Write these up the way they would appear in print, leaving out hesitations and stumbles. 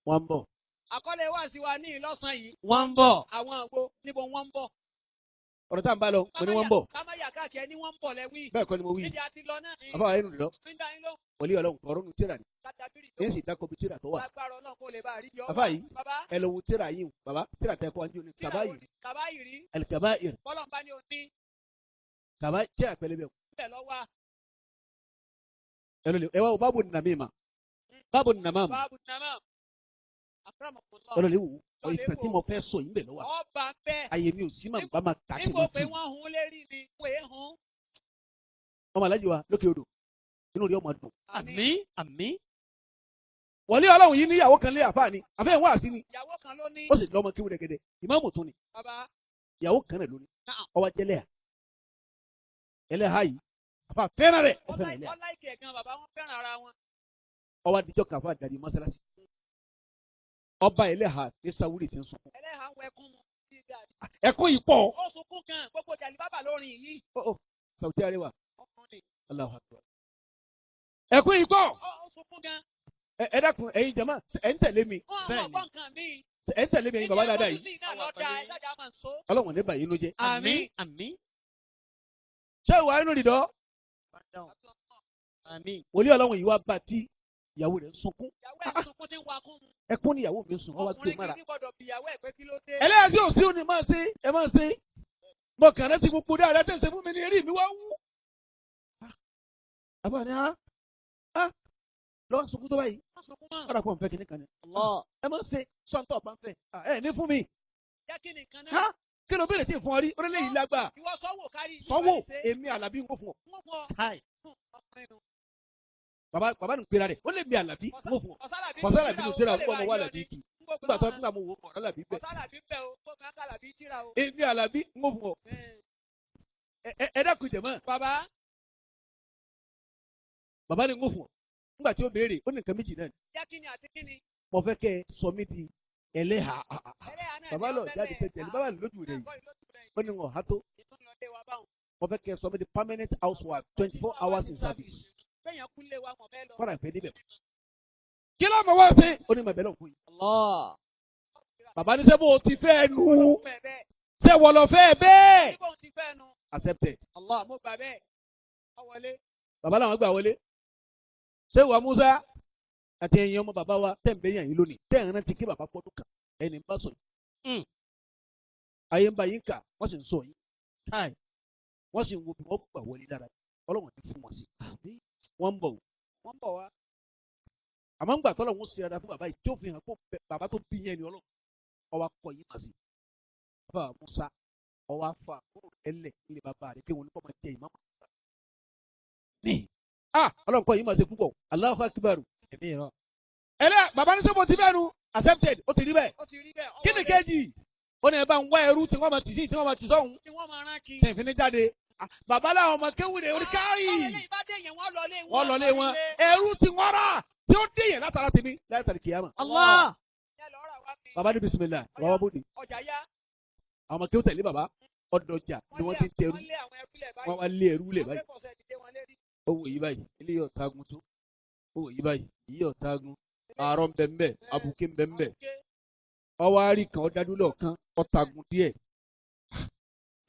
Wọ́n ń bọ̀. Àkọlé wá sí wa ní ìlọ́sàn yìí. Wọ́n ń bọ̀. Àwọn àgbo níbo wọ́n ń bọ̀. Ọ̀rọ̀ tá à ń bá lọ, mo ní wọ́n ń bọ̀. Kámáyà káàkiri ẹni wọ́n ń bọ̀ lẹ́wí. Bẹ́ẹ̀ kọ́ ni mo wí. Níbi àti lọ náà ni. Àfáà inú lọ. Nígbà yín ló Wòlíì Ọlọ́run ọ̀rọ̀ nu tíra ni. kátàbírì Ní sì dákọ̀ bí tíra tó wà. lágbára Ọlọ́run kó lè bá àríjọ. Àfáà yìí, Bàbá. ẹ lọ wo tíra yìí o. Bàbá, tíra tẹ kọ́ anjú ni. Tíra Kàbá wo yìí. ni? Kàbá yìí rí. Al-kaba'ir. Bọ́lọ̀ ń bá ní òní. Kàbá tíra pẹlẹbẹ o. Bẹ́ẹ̀ lọ wá. Ẹ lọ lè ẹ wá wo báàbù nàmímà. Báàbù nàmàm. Báàbù nàmàm. Akramakumullah. Ẹ lọ lè wò. Lọ lè Ìtàn tí wò. mo fẹ́ sọ yìí ń bẹ̀ lọ́wọ́. Ọba bẹ́ẹ̀. Ayé mi ò sí màá bá máa kà á kí n Nígbò máa pé fi. wọ́n hun lérí ni. Wọ́n èé hun. Ọmọ alájí wa lókè odò. Inú rẹ̀ ọmọ dùn. Àmín. Àmín. Wòlíì Ọlọ́run yìí níyàwó kan lé àfáà ni. Àfẹ́ ìwọ́n àsí ni. Ìyàwó kan ló ní. Ó sì lọ́mọ kéwú rẹ̀gẹ̀dẹ̀. Ìmáàmù tún ni. Bàbá. Ìyàwó kan rẹ̀ lónìí. Naam. Ọwọ́ jẹ́lẹ̀ à. Ẹlẹ́hà yìí. Àfáà fẹ́ràn rẹ̀. Ó fẹ́ràn ẹlẹ́hà. Ọlá ìkẹ̀ gan bàbá wọn fẹ́ràn ara wọn. Ọwọ́ adijọ́ kan àfáà darí mọ́sálásí. Ọba ẹlẹ́hà ní Sáwúrì ti ń sunkún. Ẹlẹ́hà ń wẹkún mu. Bí gàrí. Ẹkún yìí pọ̀. Ó sunkún gan. Gbogbo jàlí bàbá lórin yìí. Ó ó Sàwùtí Arẹwà. Ọkùnrin. Allahu Akbar. Ẹkún yìí pọ̀. Ó sunkún gan. Ẹ dákun ẹ̀yin jama ẹ̀ ń tẹ̀lé mi. Wọ́n Bẹ́ẹ̀ni. àwọn gbọ́ nǹkan míì. Ẹ̀ ń tẹ̀lé mi ẹ̀yin bàbá dáadáa yìí. Níbi ẹ̀kọ́ náà lọ́dà ẹ̀ sájà máa ń so. Ọlọ́run ní bàyí ló jẹ́. Àmín. Àmín. Ṣé ìwà inú rìndọ́? Àmín. Wòlíì Ọlọ́run yìí wá bá tí ìyàwó rẹ̀ ń sunkún. Ìyàwó ẹ̀ sunkún tí ń wakún mu. Ẹkún ni ìyàwó mi ń sun, ó wá gbé Ọkùnrin mára. kìíní gbọ́dọ̀ bí ìyàwó ẹ̀ pé kí ló dé. Ẹlẹ́yà tí ò sí òní máa ṣe, ẹ máa ṣe. Mo kàn rántí gbogbo dáadáa tẹ̀ ṣe fún mi ní eré mi wá wú. Àbá ni á lọ́wọ́ sunkún tó báyìí. Má sunkún mọ́. Ọ̀rọ̀ àpò nfẹ́ kìíní kan ni. Ẹ máa ṣe sọ́ńtọ̀ ọ̀pá nfẹ́. Ẹ ní fún mi. Jẹ́ kí nìkan Ha? náà. Kí ló béèrè tí ì fún ọ rí? Ó lè yìí lágbà. Ìwọ sọ́wọ́ kárí. ìlú Sọ́wọ́ bá ti ṣe. èmi Àlàbí ń kó fún ọ. Wọ́n fún ọ. Káì. Ọkùnrin nu. Bàbá bàbá nù pera rẹ̀. Ó lè mi Àlàbí ń kó fún ọ. Ọ̀sálàbí Kọ̀sálàbí ló ṣe ra fún ọmọ wa Àlàbí kì. Nígbà tó Nígbà nígbà mo wò ó Àlàbí bẹ́ẹ̀. Ọ̀sálàbí bẹ̀ o. Kó kàn kàlàbí tíra o. Èmi Àlàbí ń kó fún ọ. Ẹ dákun jẹ̀mọ́. Bàbá. Bàbá ni ń kó fún ọ. Nígbà tí ó béèrè, ó ní nǹkan méjì náà ni. Jẹ́ kí ni àti kí ni. Mo fẹ́ kẹ́ ẹ sọ mí di ẹlẹ́hà. Ẹlẹ́hà náà Bàbá ni lọ ọbẹ̀ jáde lẹ̀. tẹ̀tẹ̀lé. Bàbá lójú rẹ̀ yìí. Náà kọ́ ìlójú rẹ̀ yìí. Ó ní wọn há tó. Ìtúnlọlé wa báwọn. Mo fẹ́ kẹ́ ẹ sọ mí di permanent housewife 24 hours in service. Bẹ́yàn kú lé wa mọ̀ bẹ́ẹ̀ lọ. Kọ́ra ìfẹ́ níbẹ̀. Kí ló mọ̀ wá ṣe? Ó ní màbẹ́ lọ́n fún yìí. Allah. Bàbá ní sẹ́ bó o ti fẹ́ nu. Ọlọ́run fẹ́ bẹ́ẹ̀. Ṣé wọ́n lọ fẹ́ bẹ́ẹ̀? Bí bóun ti fẹ́ nu. Accepted. Allah mo gbà bẹ́ẹ̀. Ọ wọlé. Bàbá làwọn gbà wọlé. Ṣé ìwà Musa àti ẹ̀yin ọmọ bàbá wa tẹ̀ ń bẹ́ yàn yín lónìí? Tẹ̀ ń rántí kí bàbá pọ́dún kan ẹni ń bá sọ yìí. Ayé ń bá yín kà, wọ́n sì ń sọ yín. Káì. Wọ́n sì ń wo bí wọ́n gbà wọlé dára. Ọlọ́run ti fún wọn sí. Wọ́n ń bọ̀ wò. Wọ́n ń bọ̀ wá. Àmọ́ ń gbà tọ́lọ̀ ń ṣe dáadáa fún bàbá yìí tí ó fi hàn kó bàbá tó bí yẹn ni Ọlọ́run. Ọwọ́ akọ yìí mà sí. Bàbá Musa ọwọ́ afa kúrò ẹlẹ̀ nílé bàbá rẹ̀ pé wọn ní kọ́ máa jẹ ìmáàmù. Ní Ọlọ́run kọ́ yìí mà sí púpọ̀. Allahu Akbar. Ẹ̀mí rọ. Ẹlẹ́ bàbá ní sẹ́mo ti bẹ́ẹ̀ nu accepted ó ti rí bẹ́ẹ̀. Ó ti rí bẹ́ẹ̀. Ọ Kí ni wọlé. kejì? Ó ní ẹ bá ń wá ẹrú tí wọ́n máa tì sí tí wọ́n máa tì sọ́hún. Tí wọ́n máa rán kí. Tẹ̀fín ní jáde. Bàbá làwọn ọmọ kéwìrè orí káyì. Báwo eléyìí bá dé yẹn wọ́n lọ lé wọn. Wọ́n lọ lé wọn. Ẹrú tí wọ́n rà tí ó dé yẹn látara tèmi látara kìyàmà. Allah. Yẹn lọ rà wá mi. Bàbá ní bisimilá bàbá wa bòde. Ọjà yá. Àwọn ọmọ kéwù tẹ̀lé bàbá ọdọjà ni wọ́n ti ń tẹrú. Wọ́n lé àwọn ẹrú lẹ̀ báyìí. Wọ́n wá lé ẹrú lẹ̀ Wọ́n báyìí. fẹ́ fọ̀sẹ̀ dìde wọn lérí. Owó yìí báyìí ilé yóò tagun tó. Owó yìí báyìí yìí yóò tagun. Àárọ̀ ń bẹ ń bẹ, àbùké ń bẹ ń bẹ. Àbùké. Ọwọ́ àárí kan ọ̀dádúlọ̀ kan ọ̀tagun díẹ̀.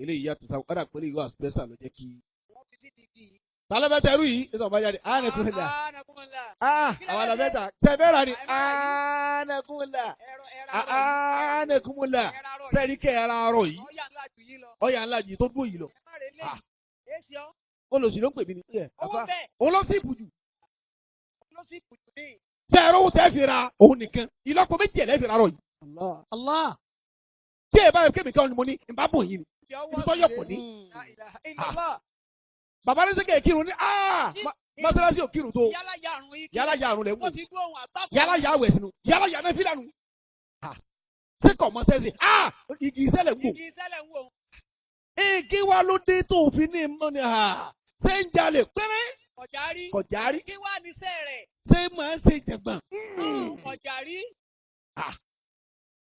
Eléyìí yàtọ̀ sáwọn ọ̀dà pẹ̀lú ìwà àsìpẹ́sà ló jẹ́ kí. Wọ́n fi sí ti di. Ta ló fẹ́ tẹrú yìí? Ètò ọba jáde. Ánàkúnlá. Ánàkúnlá. Àwọn àlàfẹ́ ta. Tẹ̀fẹ́ rà ní. Ánàkúnlá. Ẹ̀rọ ẹ̀rọ arọ yìí. Ánàkúnlá. Ẹ̀rọ arọ yìí. Sẹ́ni kẹ́ ẹ̀rọ arọ yìí. Ọ̀yà ńlá jù yín lọ. Ọ̀yà ńlá yìí tó dúró yìí lọ. Ẹ má rè lé. Ah. Èsì ọ́. Olùsí ló ń pè mí ní. Ẹ, Owó àfá. bẹ́ẹ̀ Òun ló sì bùjù. ló sì bùjú ní. Ṣé ẹ̀rọ owó tẹ́ fi ra òun nìkan? Ìlọ́po méjì ẹ̀ lẹ́ fi ra arọ yìí. Allah. Tí ẹ bá yẹ kémi kan ni mo ní, n bá bò yín ni. Ìjọ Ibi tó yọ̀ pọ̀ ní. La ilaha illallah. Bàbá ní sẹ́kẹ̀ kírun ní mọ́sálásí ò kírun tó. Yálà ya àrùn yìí. Yálà ya àrùn lẹ̀ ń wò. Wọ́n ti gbọ́ ohun àgbákò. Yálà ya àwẹ̀ sínú. Yálà ya náfìlà nù. Ṣé kò mọ sẹ́sìn? Igi ìṣẹ̀lẹ̀ ń wò. Igi sẹ́lẹ̀ ń wò. Igi wa ló dé tó fi ní mọ́ ni ṣé ń jalè péré? Ọ̀jà rí. Kọ̀já rí. Kí wá ní sẹ́ rẹ̀? Ṣé máa ń ṣe jẹ̀gbọ̀n? Ọ̀jà rí.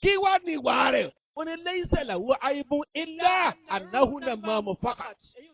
Kí wá ní ìwà rẹ̀? Ó ní lẹ́yìn sẹ̀lẹ̀ wo àìbùn ilá ànáhùn náà máa mọ̀ fákàtì. Èyí